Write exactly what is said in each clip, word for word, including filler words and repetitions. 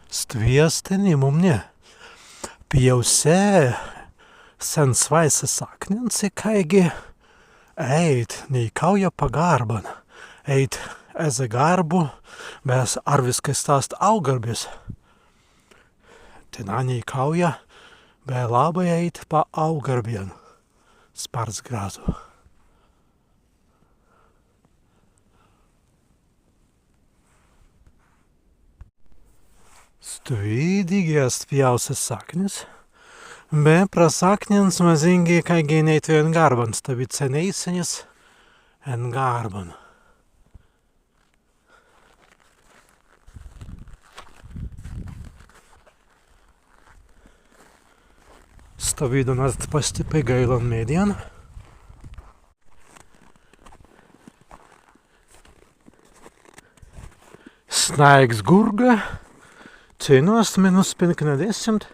Stwi ast tenimumni. Pjausē sen swāise saknins, kāigi ēit neikāuja pa garban, ēit ezze garbu, be arwiskai sta ast augarbis. Tenā neikāuja, be labbai ēit pa augarbjan. Spārts grazzu. Stwi dīgi ast pjausis saknis, be pra saknins mazīngi kāigi ēitwei en garban, stawīds senēisenis en garban. Stawīdan ast pastippai gaīlan meddjan. Snāigs gurga, teinū ast minus pēnknadesimt.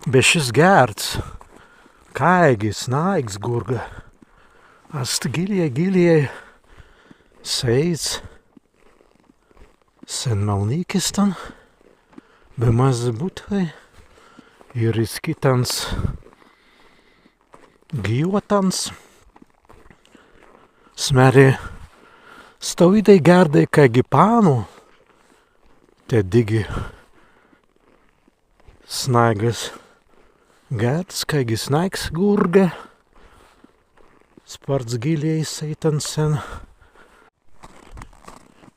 Be šis gērds, kāigi snāigs gurga, ast gillei, gillei seīts sen malnīkistan, be mazzi būtwei īr iz kitans gīwatans. As mēri, stawīdai gērdai kāigi pannu, tēt dīgi snāigs gērds, kāigi snāigs gurga, spārts gillei seītan sen.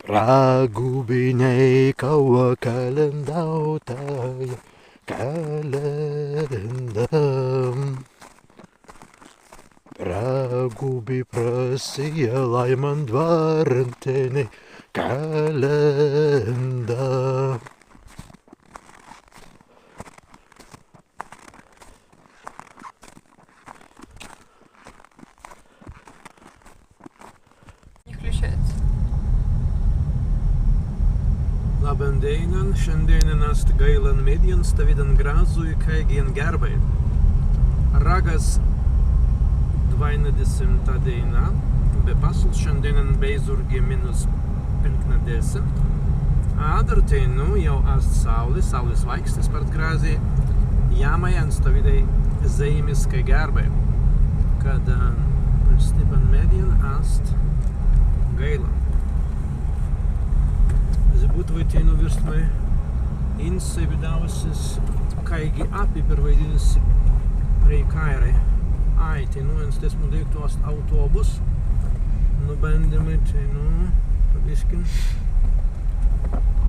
Pragūbi neikāuja, kalendautāja, kalenda. Pragūbi prasija, lai man dwaran tenēi kalenda. Labban dēinan, šandēinan ast gaīlan meddjan, stawīdan grazzu, kāigi en gērbai. Raggas dwāidesimtā dēina, be passals šandēinan bēi zūrgi minus pēnknadesimt. Adder teinū jāu ast sāuli, sāuli swāikstas spārts grazzi, jāmai en stawīdai zeimiskai gērbai, kaddan pastippan meddjan ast gaīlan. Zibūtwei teinū wīrstmai in sebbadawusis kāigi appi perwaidinnusi prei kāirai. Ai, teinū en stesmu deīktu ast autobus. Nu, bandāimai teinū pa biskin